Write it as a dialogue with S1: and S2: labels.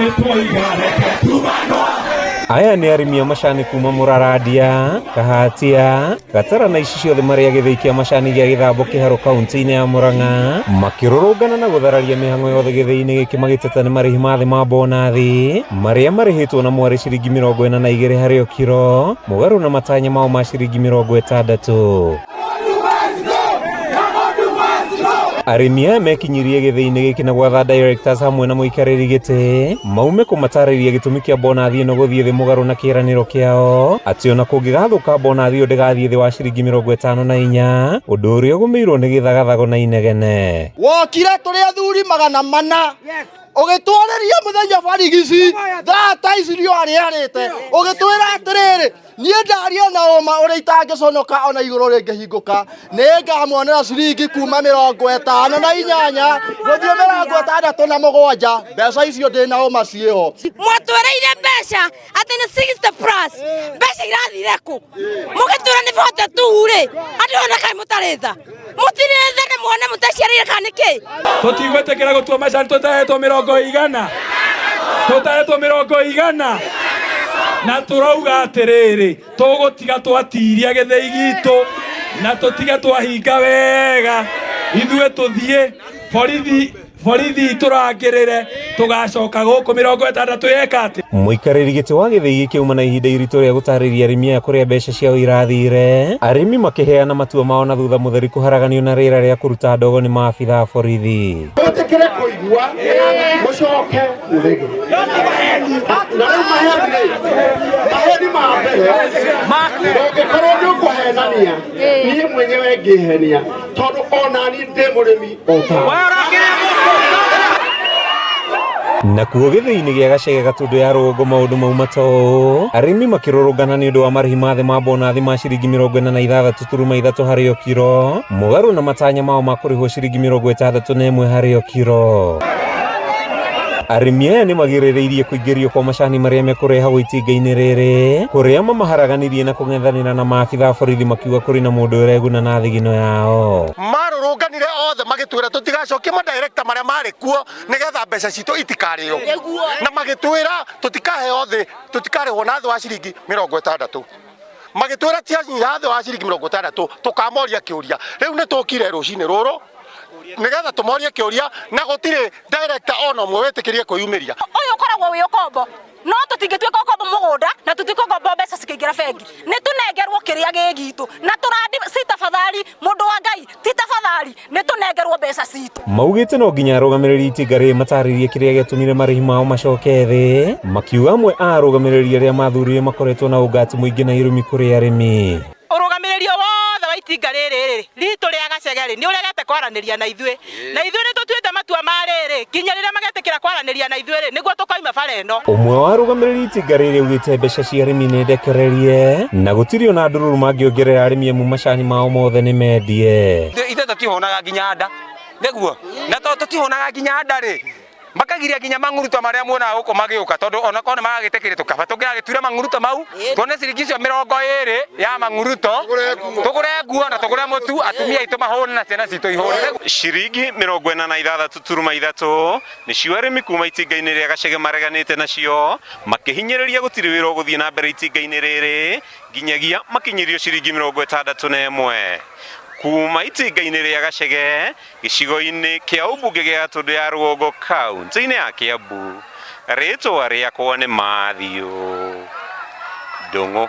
S1: Nĩ twoiga reke tumanwa.
S2: Aya nĩ arĩmi a macani kuma Mũrarandia, Kahatia, Gatara na ici ciothe marĩa gĩthĩi kĩa macani gĩa Gĩthambo Kĩharũ kaunti-inĩ ya Murang'a makĩrũrũngana na gũthararia mĩhang'o yothe gĩthĩi-inĩ gĩkĩ magĩteta nĩ marĩhi ma thĩ ma bonathi marĩa marĩhĩtwo na mwarĩ ciringi 42 harĩ o kiro mũgarũ na matanya mao ma ciringi 60. Arĩmi aya mekinyirie gĩthĩi-inĩ gĩkĩ na gwatha directors hamwe na mũikarĩri gĩtĩ maume kũmatarĩria gĩtũmi kĩa bonathi ĩno gũthiĩ thĩ mũgarũ na kĩĩranĩro kĩao atĩ ona kũngĩgathũka bonathi ĩyo ndĩgathiĩ thĩ wa ciringi 54, ũndũ ũrĩa ũgũmĩirwo nĩ gĩthagathago na inegene.
S3: Wokire tũrĩ athuri 400 ũgĩtwarĩria mũthenya barigici thaa ta ici riũa rĩarĩte, ũgĩtwĩra atĩrĩrĩ, niĩ ndaria na ũma ũrĩa itangĩconoka ona igũrũ rĩngĩhingũka, nĩ ngamuonera ciringi kuma 58 gũthiĩ 67. Mbeca icio ndĩ na ũma ciĩho.
S4: Mwatwĩrĩire mbeca atĩ nĩ 60 plus, mbeca irathire kũ? Mũgĩtwĩra nĩ 42 rĩ, andũ ona kaĩ mũtarĩ tha, mũtirĩ tha na muone mũtaciarĩire kana nĩ kĩ?
S1: Tũtigwĩtĩkĩra gũtua macani tũtahetwo 100, tũtahetwo 100, na tũrauga atĩrĩrĩ, tũgũtiga twatiria gĩthĩi gitũ na tũtige twahinga wega, ithuĩ tũthiĩ borithi, borithi tũrangĩrĩre, tũgacoka gũkũ 60 yeka atĩ.
S2: Mũikarĩri gĩtĩ wa gĩthĩi gĩkĩ auma na ihinda iritũ rĩa gũtarĩria arĩmi aya kũrĩa mbeca ciao irathire, arĩmi makĩheana matua mao na thutha mũtheri kũharaganio na rĩera rĩa kũruta ndogo nĩ maabitha a borithi.
S5: Mwĩtĩkĩre kũigua mũcoke mũrege na rĩu maheni maheni ma mbere ndũngĩkorwo nĩ ũkũhenania, niĩ mwenyewe ngĩhenia tondũ ona niĩ ndĩ mũrĩmi o tawe.
S2: Nakuo gĩthĩi-inĩ gĩa Gacege Gatũndũ ya rũgongo maũndũ mauma ta ũũ, arĩmi makĩrũrũngana nĩ ũndũ wa marĩhi ma thĩ ma bonathi ma ciringi 46.3 harĩ o kiro, mũgarũ na matanya mao ma kũrĩhwo ciringi 61 harĩ o kiro. Arĩmi aya nĩ magirĩrĩirie kũingĩrio kwa macani marĩa mekũrehagwo itinga-inĩ rĩrĩ, kũrĩa mamaharaganirie na kũng'ethanĩra na maabitha a borithi makiuga kũrĩ na mũndũ ũreguna na thigino yao.
S5: Marũrũnganire othe magĩtwĩra tũtigacokie madirector marĩa marĩ kuo nĩgetha mbeca citũ itikarĩo, na magĩtwĩra tũtikaheo thĩ, tũtikarĩhwo na thĩ wa ciringi 60. Magĩtwĩra tianyiha thĩ wa ciringi 60 tũkamoria kĩũria. Rĩu nĩ tũkire rũcinĩ rũrũ nĩgetha tũmorie kĩũria, na gũtirĩ director ona ũmwe wĩtĩkĩrie kwĩyumĩria.
S4: Ũyũ ũkoragwo wĩ ũkombo, no tũtingĩtuĩka ũkombo mũgũnda na tũtuĩke ũkombo mbeca cikĩingĩra bengi. Nĩ tũnengerwo kĩrĩa gĩ gitũ na tũrandi si tafadhali, mũndũ wa Ngai ti tafadhali, nĩ tũnengerwo mbeca citũ.
S2: Maugĩte no nginya arũgamĩrĩri itinga rĩrĩ matarĩrie kĩrĩa gĩatũmire marĩhi mao macoke thĩ, makiuga amwe a arũgamĩrĩri arĩa mathurire makoretwo na ũngati mũingĩ na irumi kũrĩ arĩmi.
S6: Ũrũgamĩrĩri o wothe wa itinga rĩrĩ rĩ ritũ rĩa Gacege rĩ nĩ ũregete kwaranĩria na ithuĩ, na ithuĩ nĩ tũtuĩte matua ma rĩrĩ nginya rĩrĩa magetĩkĩra kwaranĩria na ithuĩ rĩ nĩguo tũkoima bara ĩno.
S2: Ũmwe wa arũgamĩrĩri itinga rĩrĩ augĩte mbeca cia arĩmi nĩ ndekererie na gũtirĩ ona ndururu mangĩongerera arĩmi amu macani mao mothe nĩ mendie.
S7: Ithuĩ tũtihũnaga nginya nda nĩguo, na tondũ tũtihũnaga nginya nda rĩ makagiria nginya mang'uruto marĩa muonaga gũkũ magĩũka, tondũ ona korwo nĩ maragĩtĩkĩria tũkaba tũngĩragĩtuire mang'uruto mau tuone ciringi icio 20 ya mang'uruto tũgũre nguo na tũgũre mũtu, atumia aitũ mahũne na ciana citũ ihũne.
S2: Ciringi 46.3 nĩcio arĩmi kuma itinga-inĩ rĩa Gacege mareganĩte nacio, makĩhinyĩrĩria gũtirĩ wĩra ũgũthiĩ na mbere itinga-inĩ rĩrĩ nginyagia makinyĩrio ciringi 61. Kuma itinga-inĩ rĩa Gacege gĩcigo-inĩ kĩa ũmbunge gĩa Gatũndũ ya rũgongo kaunti-inĩ ya Kiambu, rĩtwa rĩakwa nĩ Matthew Ndung'u.